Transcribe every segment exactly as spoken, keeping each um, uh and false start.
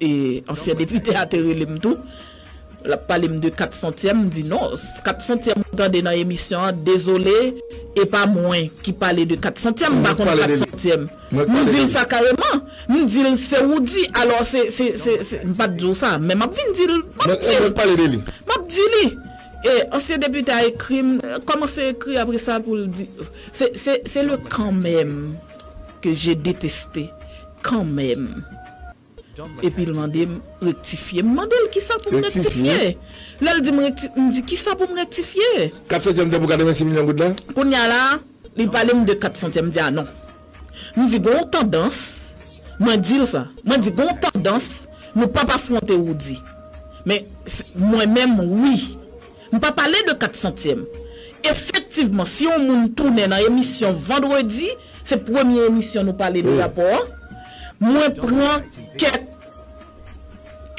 e, ansyen depite a te rele m tou. L ap pale m de kat santyèm, m di non, kat santyèm ou tande nan emisyon an, dezole, e pa mwen ki pale de kat santyèm, m pa konn kat santyèm. M di l sa kareman. M di l se Roody, alò se, se, se, se, m pa t di w sa, men m ap vin di l, m ap di l. M ap di li. E ansyen depite a ekri m, kòmanse ekri apre sa pou l di, se, se, se le kanmenm ke je deteste, kanmenm. Epi l mande m rektifye. M mande l kisa pou m rektifye. Lè l di m rekti-, m di kisa pou m rektifye. Kat santyèm te pou katrevensis milyon goud la? Kounye a la, li pale m de kat santyèm, m di a non. M di gon tandans, mwen di l sa. Mwen di gon tandans, nou p ap afwonte Roody. Men, s-, mwen menm, wi. M pa pale de kat santyèm. Efektivman, si yon moun tounen nan emisyon vandredi, se premye emisyon nou pale de rapò a. Mwen pran kèk,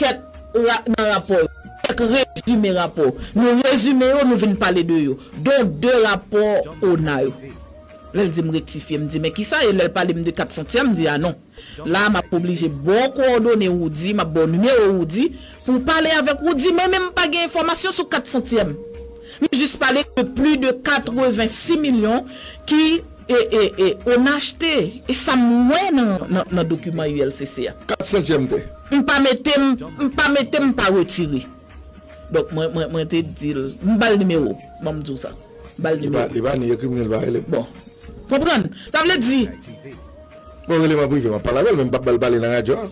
kèk ra-, nan rapò yo, kèk rezime rapò. Nou rezime yo, nou vin pale de yo. Don de rapò ona yo. Lè l di m rektifye, m di, men kisa? E lè l pale m de kat santyèm, m di, a non. La, m ap oblije ba w kowòdone Roody, m ap ba w nimewo Roody, pou w pale avèk Roody. Mwen menm, m pa gen enfòmasyon sou kat santyèm. M jis pale de plis de katrevensis milyon ki, e, e, e, ona achte. E sa m wè nan, nan, nan dokiman U L C C a. Kat santyèm te? M pa mete m, m pa mete m pa retire. Donk, mwen, mwen, mwen te di l, m ba l nimewo, ban m di w sa. M ba l nimewo. Li pa, li pa ni ekri m, li pa rele m. Bon. Konprann? Sa vle di, Bon, rele m an prive, m ap pale avè l, men m p ap ba l pale nan radyo a.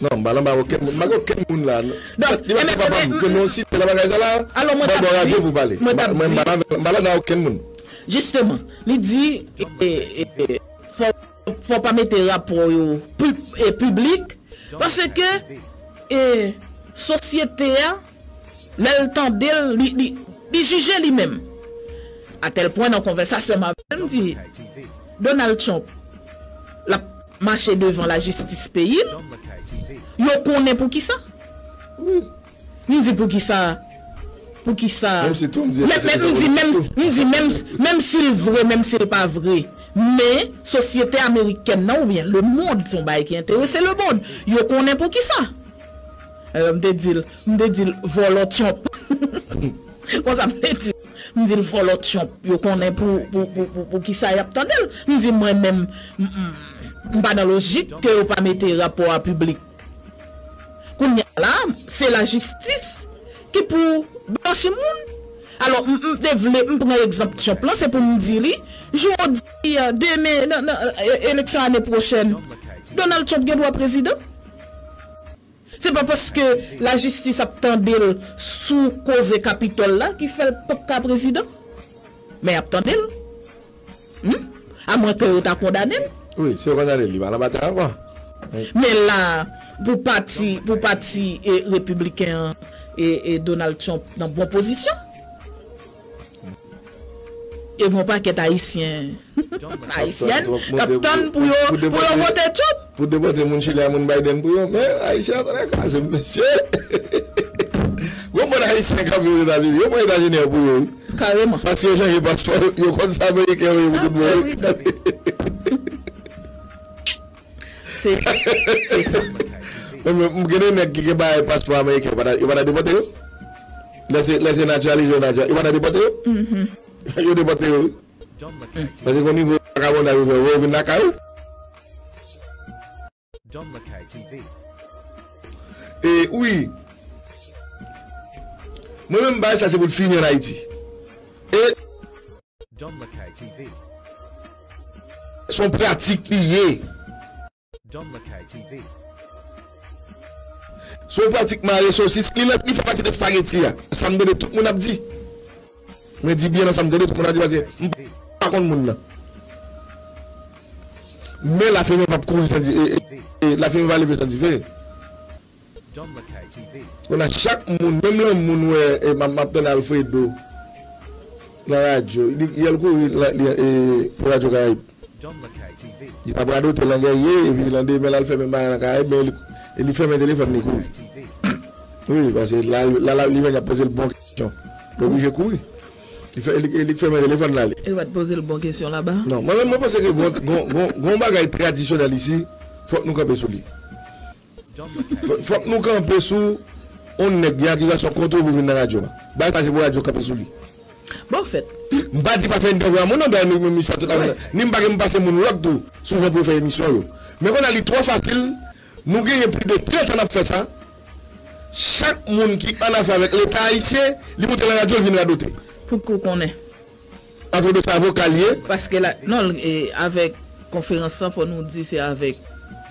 Non, m pa anba okenn moun, m pa gen okenn moun la. Li pa papa m, ke nou site nan bagay sa la, m ap ba w radyo pou pale. Mwen, m pa la, m pa la nan okenn moun. Jisteman, li di, e, e, e, fò, fò pa mete rapò yo pib-, e, piblik, paske, e, sosyete a, lè l tande l, li, li, li jije li menm. A tèl pwen nan konvèsasyon m avè l, m di, Donald Trump, l ap mache devan lajistis peyi l. Yo konnen poukisa? M di poukisa? Poukisa? Menm si tou, m di, men, men, m di, menm, m di, menm, menm si l vre, menm si l pa vre. Men, sosyete amerikèn nan, oubyen lemonn, se yon bagay ki enterese lemonn. Yo konnen poukisa. Alò, m te di l, m te di l, vòlò Trump. Konsa m te di l. M di l, vòlò Trump. Yo konnen pou, pou, pou, pou, pou kisa y ap tande l. M di, mwen menm, m, m, m pa nan lojik ke yo pa mete rapò a piblik. Kounye a la, se lajistis ki pou blanchi moun. Alò, m, m te vle, m pran egzanp Trump lan, se pou m di li, jodi a, demen, nan, nan, e, eleksyon ane pwochèn, Donald Trump gen dwa prezidan. Se pa paske lajistis ap tande l sou koze Kapitòl la ki fè l p ap ka prezidan. Men y ap tande l. Hmm? Amwenke yo ta kondane l. Wi, si yo kondane l, li pa nan batay ankò. Men la, pou pati, pou pati, e, repibliken an, e, e Donald Trump nan bon pozisyon. E gon pakèt Ayisyen, Ayisyèn k ap tann pou yo, pou yo vote Trump. Pou depòte moun Chili a, moun Biden pou yo, men Ayisyen an konnen kraze, mesye. Gon bann Ayisyen k ap viv Ozetazini, yo pran Etazini an pou yo, wi. Kareman. Paske yo chanje paspò, yo, yo konn sa Ameriken yo ye pou tout bò, wi. Se, se sa. Mwen, mwen, m gen de nèg ki gen bagay paspò ameriken, yo pa ta, yo pa ta depòte yo? Lè se, lè se natiralize yo, natiralize, yo pa ta depòte yo? Yo depòte yo, wi. Paske gon nivo vakabonaj yo fè, yo vin lakay ou. E wi. Mwen menm, bagay sa se pou l fini ann Ayiti. E se yon pratik li ye. Se yon pratik mare sosis. Li, li fè pati de espageti a. Sa m tande tout moun ap di. Mwen di byen nan sa m tande tout moun ap di, paske m pa konn moun nan. Men lafimen p ap kouri san di, e, e, e, lafimen pa leve san dife. Kounye a chak moun, menm lè moun wè, e, m ap, m ap tande Alfredo nan radyo, li, li al kouri la, li, e, pou Radyo Karayib. Li t ap radote lan gèrye, epi landemen l al fè menm bagay lan Karayib, men li, e li fèmen telefòn li kouri. Wi, paske la, la, la, li menm y ap poze l bon kesyon. Li oblije kouri. Li fè, li, li fèmen telefòn la, li. Yo pa t poze l bon kesyon laba? Non, mwen menm, mwen panse ke gon, gon, gon, gon bagay tradisyonèl isi, fòk nou kanpe sou li. Fò- Fòk nou kanpe sou yon nèg gen akizasyon kont ou pou vin nan radyo a. Bagay sa se pou radyo kanpe sou li. Bon, fèt. M pa di pa fè entèvyou a moun nan, bagay nou menm sa tout la. Ni m pa gen m pase moun lòd tou, souvan pou yo fè emisyon yo. Men kounye a li twò fasil, nou genyen plis de trant an n ap fè sa. Chak moun ki an afè avèk Leta ayisyen, li moute nan radyo, li vin radote. Pou ki w konnen? Avèk dosye avoka l ye? Paske la, non, e, avèk konferans lan, fò nou di se avèk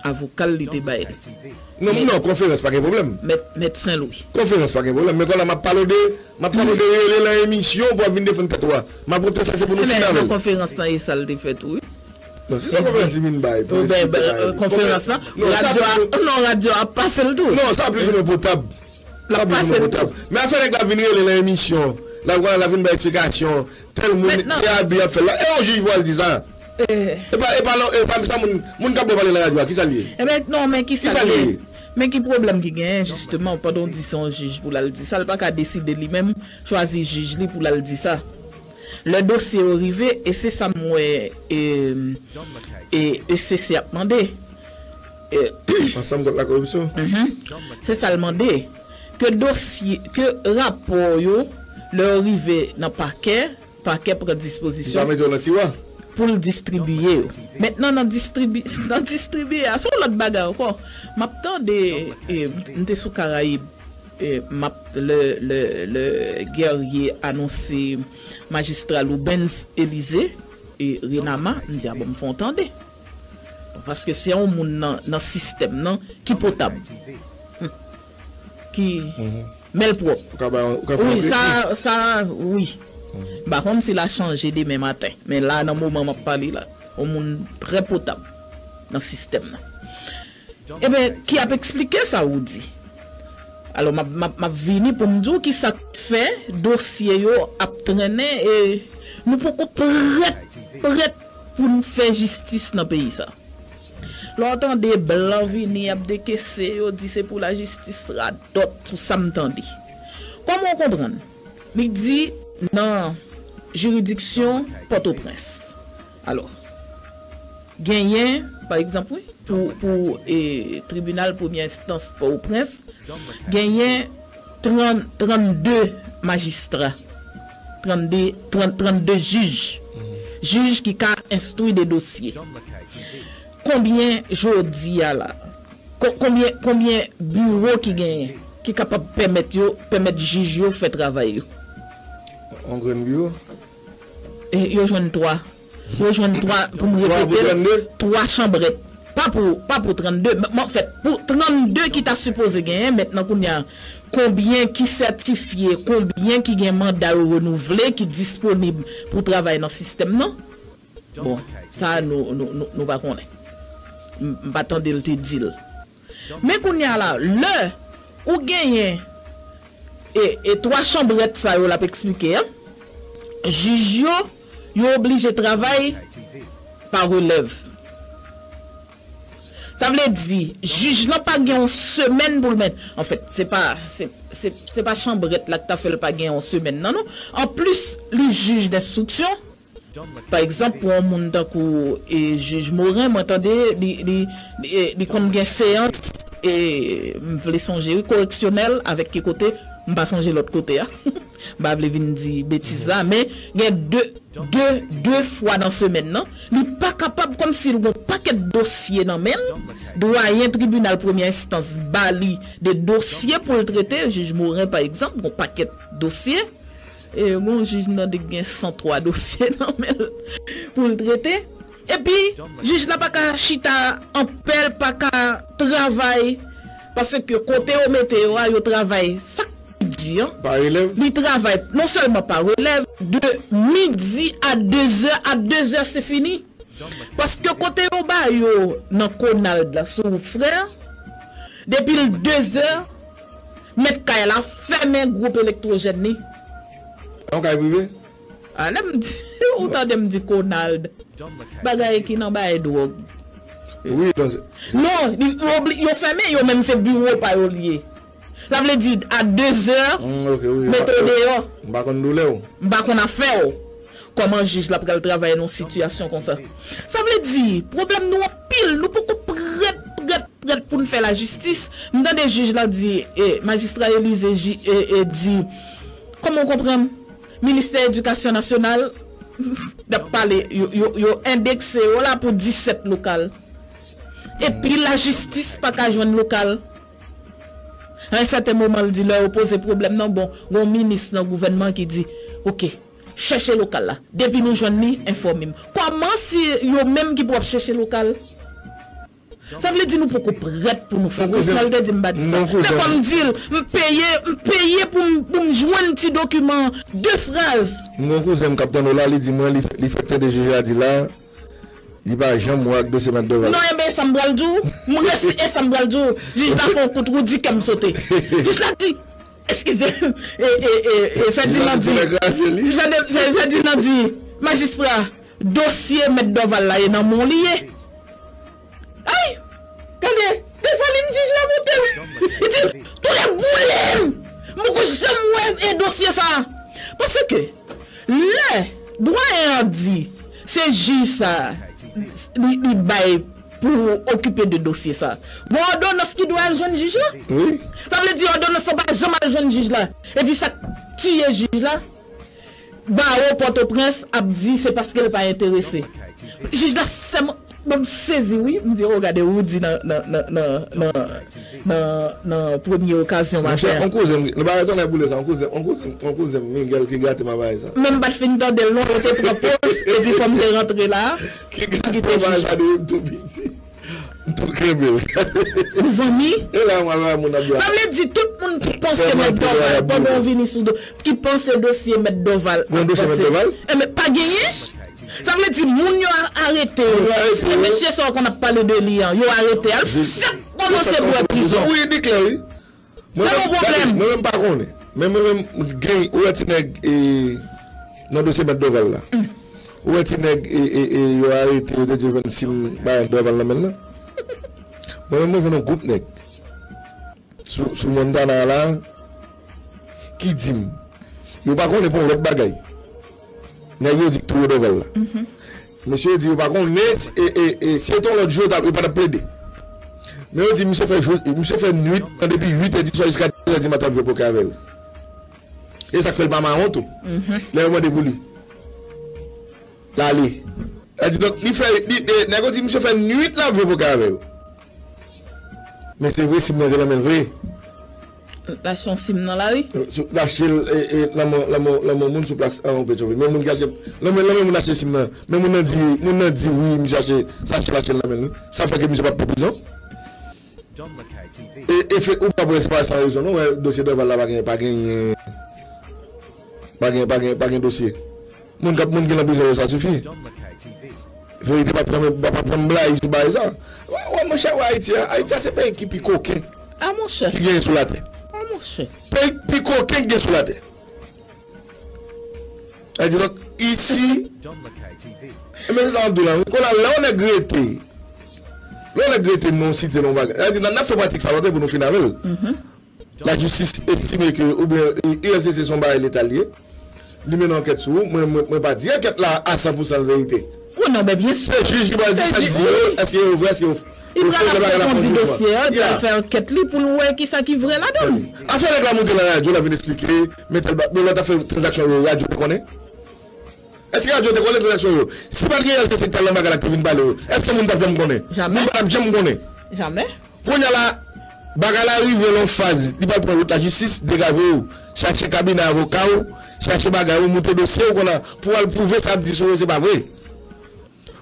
avoka l li te bay li. Non, non, konferans pa gen pwoblèm. Mèt, Mèt Sen Lwi. Konferans pa gen pwoblèm. Men kounye a m ap pale w de, m ap pale w de rele nan emisyon pou w ap vin defann tèt ou a. M ap rete sa se pou nou fini avè l. Konferans lan e sa l te fè tou, wi. Non, se pa konferans li vin bay pou eksplike bagay li. Konferans lan, radyo a, non, radyo a pase l tou. Non, sa plis ou mwen potab. L ap pase l tou. Men afè nèg la vin rele nan emisyon, l ap, l ap vin bay eksplikasyon, tèl moun, se abi y ap fè l la. E yon jij pou al di sa. E pa, e pa, e sa, sa moun, moun k ap bò pale nan radyo a, kisa l ye? Ebyen, non, men kisa l ye? Men ki pwoblèm ki genyen, jisteman, pandan w di se yon jij pou l al di sa, l pa ka deside li menm, chwazi jij li pou l al di sa. Lè dosye yo rive, e se sa m wè, e, e E C C ap mande. E, ansanm kont lakoripsyon. Se sa l mande. Ke dosye, ke rapò yo, lè yo rive nan pakè, pakè pran dispozisyon pou l distribiye yo. Mentnan, nan distribi-, nan distribiye a, se yon lòt bagay ankò. M ap tande, e, m te sou Karayib, e, m ap, lè, lè, lè Guerrier anonse majistra Loubens Elysée, e, Renama, m di, a bon, m fè yon tande. Paske se yon moun nan, nan sistèm nan ki potab. Hmm. Ki mèlpwòp. Ou ka bay, ou ka fè yon kredi. Wi, sa, sa, wi. M pa konn si l a chanje demen maten. Men la, nan moman m ap pale la, yon moun trè potab nan sistèm nan. Ebyen, ki ap eksplike sa ou di. Alò, m ap, m ap, m ap vini pou m di w ki sa k fè dosye yo ap trennen e nou poko prèt, prèt pou n fè jistis nan peyi sa. Lè w tande blan vini ap dekese, yo di se pou lajistis radòt, sou sa m tande. Kòman w konprann? Li di nan jiridiksyon Pòtoprens. Alò, genyen, pa egzanp, wi, pou, pou, e, tribinal premyè enstans Pòtoprens, genyen trant, trannde majistra, trannde, trant, trannde jij, jij ki ka enstwi de dosye. Konbyen jodi a la? Ko-, konbyen, konbyen biwo ki genyen, ki kapab pèmèt yo, pèmèt jij yo fè travay yo? Yon grenn biwo. E, yo jwenn twa. Yo jwenn twa, pou m repete l, twa chanbrèt. Pa pou, pa pou trannde, men, men, anfèt, pou trannde ki ta sipoze genyen, mentnan kounye a, konbyen ki sètifye, konbyen ki gen manda yo renouvle, ki disponib pou travay nan sistèm nan? Bon, sa a nou, nou, nou, nou pa konnen. M, m pa tande l te di l. Men kounye a la, lè ou genyen e, e twa chanbrèt sa yo l ap eksplike a, jij yo, yo oblije travay pa relèv. Sa vle di, jij lan pa gen yon semèn pou l met. Anfèt, se pa, se, se, se pa chanbrèt la ki ta fè l pa gen yon semèn nan, non. Anplis, li jij denstriksyon. Pa egzanp, pou yon moun tankou, e, jij Morin, mwen tande li, li, li, e, li konn gen seyans, e, m vle sonje, wi, koreksyonèl, avèk ki kote, m pa sonje lòt kote a. M pa vle vin di betiz la, men gen de, de, de fwa nan semèn nan, li pa kapab, kòmsi l gon pakèt dosye nan men l, dwayen tribinal premyè enstans ba li de dosye pou l trete, jij Morin, pa egzanp, gon pakèt dosye. E, gon jij nan de gen san twa dosye nan men l pou l trete. Epi, jij la pa ka chita an pè, l pa ka travay, paske kote yo mete yo a, yo travay. Sa k pi di, an? Pa relèv. Li travay non sèlman pa relèv, de midi a dezè, a dezè se fini. Paske kote yo ba yo nan Konald la, sou wout Frè, depi l dezè, mèt kay la fèmen gwoup elektwojèn li. Yon kay prive? A, lè m di, ou tande m di Konald. Bagay ki nan bay dwòg. Wi, non, se- Non, li, yo obli-, yo fèmen, yo menm se biwo pa yo l ye. Sa vle di, a dezè, mm, ok, wi, mete w deyò. M pa konn doulè w. M pa konn afè w. Kòman jij la pral travay nan yon sitiyasyon konsa? Sa vle di, pwoblèm nou anpil, nou poko prèt, prèt, prèt pou n fè lajistis. M tande jij la di, e, majistra Elize ji- e, e, di, kòman w konprann? Ministè Edikasyon Nasyonal, n ap pale, yo, yo, yo endekse yo la pou disèt lokal. Epi lajistis pa ka jwenn lokal. A yon sèten moman, l di lè yo poze pwoblèm nan, bon, gon minis nan gouvènman ki di, oke, chèche lokal la. Depi nou jwenn li, enfòme m. Kòman si yo menm ki pou ap chèche lokal? Sa vle di nou poko prèt pou nou fè. Kòm sa l te di m pa di sa. Men fò m di l, m peye, m peye pou m, pou m jwenn ti dokiman an. De fraz. M gon kouzen m k ap tann ou la, li di mwen, li, li fèk tande jij la di la, li pa janm wè ak dosye Mèt Dòval. Non, enben, sa m pral di w, m resi, e sa m pral di w, jij la fè yon kout woudi, kè m sote. Jij la di, eskize, e, e, e, e, Fèdinan di, Fèdinan di, majistra, dosye Mèt Dòval la, e nan men w li ye. Ay! Gade, Desalin, jij la monte. Li di, "Tande boule m! M poko janm wè e dosye sa a." Paske, lè dwayen an di, se jij sa a, li, li bay pou okipe de dosye sa a. Gon òdonans ki dwe al jwenn jij la. Wi. Sa vle di òdonans lan pa janm al jwenn jij la. Epi sa k tiye jij la, bawo Pòtoprens ap di se paske l pa enterese. Jij la sèlman, bon, m sezi wi, m di, o, gade, ou di nan, nan, nan, nan, nan, nan, nan premye okazyon maten an. Monchè, on kouzen m, nou pa retounen boule sa, on kouzen, on kouzen, on kouzen m, Miguel ki gate m a bagay sa. Men m pa t fin tande l non, yo te pran poz, epi fò m te rantre la. Ki gate m a bagay sa depi m tou piti. M tou kenbe l. Nou zanmi? E la, mwen, mwen, moun ap di. Sa vle di tout moun ki panse Mèt Dòval pandan w vini sou do, ki panse dosye Mèt Dòval. Gon dosye Mèt Dòval? Enben, pa genyen. Sa vle di moun yo a- arete yo. Moun yo arete yo. Se mesye sa w konn ap pale de li an. Yo arete. Al fèk kòmanse bwè prizon. Wi, li klè, wi. Mwen menm, gade, mwen menm pa konnen. Men mwen menm, gen, ou wè ti nèg, e, nan dosye Mèt Dòval la. Ou wè ti nèg, e, e, e, yo arete, yo te di yo jwenn sim bagay Dòval nan men l lan. Mwen menm, mwen jwenn yon gwoup nèg sou, sou Montana la ki di m, yo pa konnen pou yon lòt bagay. Nèg yo di k touye Dòval la. Mesye yo di yo pa konnen, e, e, e, si se te yon lòt jou, yo ta- yo pa t ap plede. Men yo di misye fè jou, misye fè nwit, nan depi uit è di swa jiska dizè di maten ap jwe pokè avè yo. E sa k fè l pa mawon tou. Lè yo mande pou li, l ale. Sa di donk, li fè, li, e, nèg yo di misye fè nwit l ap jwe pokè avè yo. Men se vre, sim nan gen nan men l vre. L achte yon sim nan lari? Sou- L achte l, e, e, nan men, nan men, nan men moun sou plas an Petyonvil. Men moun ki achte, nan men, nan men moun achte sim nan. Men moun nan di, moun nan di wi, misye achte, sa achte l achte l nan men l wi. Sa fè ke misye p ap pran prizon. E, e fè, ou pa wè se pa san rezon non, wè dosye Dòval la pa gen, pa gen, pa gen, pa gen, pa gen dosye. Moun k ap, moun ki nan prizon yo, sa sifi. Verite p ap janm, p ap janm blayi sou bagay sa. Wè, wè, monchè, wè Ayiti a. Ayiti a se peyi ki pi koken ki genyen sou latè. A, monchè. Peyi ki pi koken ki gen sou latè. Sa di donk, isi, e men se sa m ap di w la, wi. Kounye a, lè yon nèg rete, lè yon nèg rete nan yon site, nan yon bagay, sa di, n ap fè pratik sa, ok, pou nou fin avè l. Lajistis estime ke, oubyen, e, U L C C se yon bagay Leta l ye. Li mennen ankèt sou ou. Mwen, mwen, mwen pa di ankèt la a san pou san l verite. Wi, non, men byen si. Se jij ki pral di sa k di yo, èske yo vre, èske yo, yo fo, bagay la fo. Li pral apwofondi dosye a, li pral fè ankèt li pou l wè kisa ki vre ladan l. Afè nèg la monte nan radyo, l ap vin eksplike, men tèl ba- men lè w t ap fè tranzaksyon yo, radyo te konnen? Èske radyo te konnen tranzaksyon yo? Si pa t gen U L C C ki t al nan bagay la, ki te vin pale yo, èske moun t ap janm konnen? Jamè. Moun pa t ap janm konnen. Jamè. Kounye a la, bagay la rive nan yon faz, li pral pran wout lajistis, degaje w, chache kabinè avoka w, chache bagay ou, moute dosye w, kounye a, pou w al pwouve sa y ap di sou ou, se pa vre.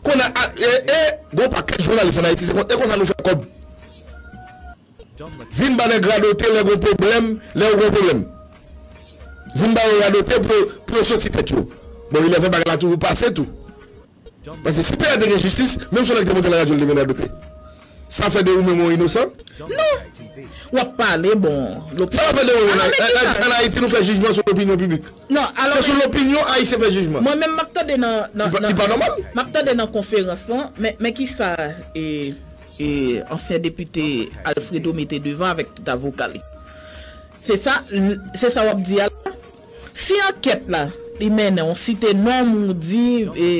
Kounye a, e, e, gon pakèt jounalis ann Ayiti, se kon- e konsa nou fè kòb. Vin ba nèg radote lè gon pwoblèm, lè yo gon pwoblèm. Vin ba yo radote pou, pou yo soti tèt yo. Bon, ilèven bagay la toujou pase tou. Paske si peyi a te gen jistis, menm si yon nèg te monte nan radyo, li te vin radote. Sa fè de ou menm yon inosan? Non. W ap pale, bon, sa w ap fè de ou menm? Ann Ayiti, nou fè jijman sou lopinyon piblik. Non, alò, se sou lopinyon Ayisyen fè jijman. Mwen menm, m ap tande nan, nan, li pa nòmal. M ap tande nan konferans lan, men, men kisa, e, e, ansyen depite Alfredo mete devan avèk tout avoka li? Se sa, se sa w ap di a la? Si ankèt la, li mennen, w site non m, ou di, e,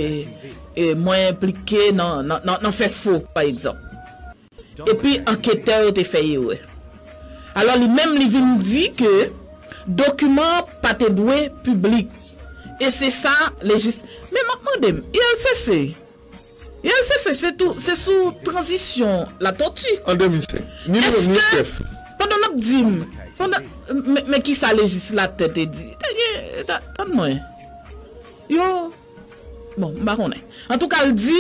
e, mwen enplike nan, nan, nan, nan fè fo, pa egzanp. Epi anketè yo te fè erè. Alò, li menm, li vin di ke dokiman an pa te dwe piblik. E se sa, lejis-, men m ap mande m, I L C C, I L C C, se tou, se sou tranzisyon Latòti. An de mil senk. Ni nou menm, ni chèf. Pandan n ap di m, pandan, men, men ki sa lejislatè te di? Te gen, ta-, tann mwen. Yo, bon, m pa konnen. Antouka, l di,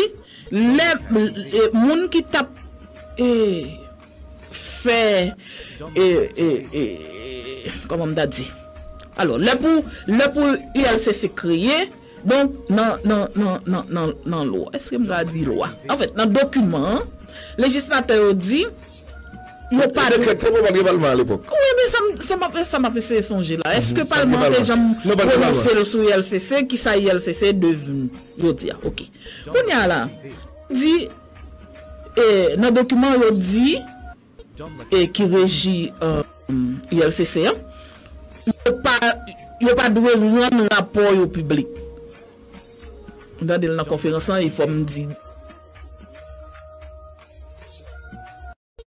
lè, e, moun ki t ap, e, fè, e, e, e, kòman m ta di? Alò, lè pou, lè pou I L C C kreye, donk, nan, nan, nan, nan, nan, nan lwa, èske m ka di lwa? Anfèt, nan dokiman an, lejislatè yo di, yo pa dwe. Dekrè, te pou pa gen palman alepòk. Wi, men sa m, sa m ap, sa m ap eseye sonje la. Èske palman an te janm pwononse l sou I L C C? Kisa I L C C devni? Yo di a, oke. Kounye a la, di, e, nan dokiman yo di, e, ki reji, e, I L C C an, yo pa, yo pa dwe rann rapò yo piblik. M tande l nan konferans lan, e fò m di,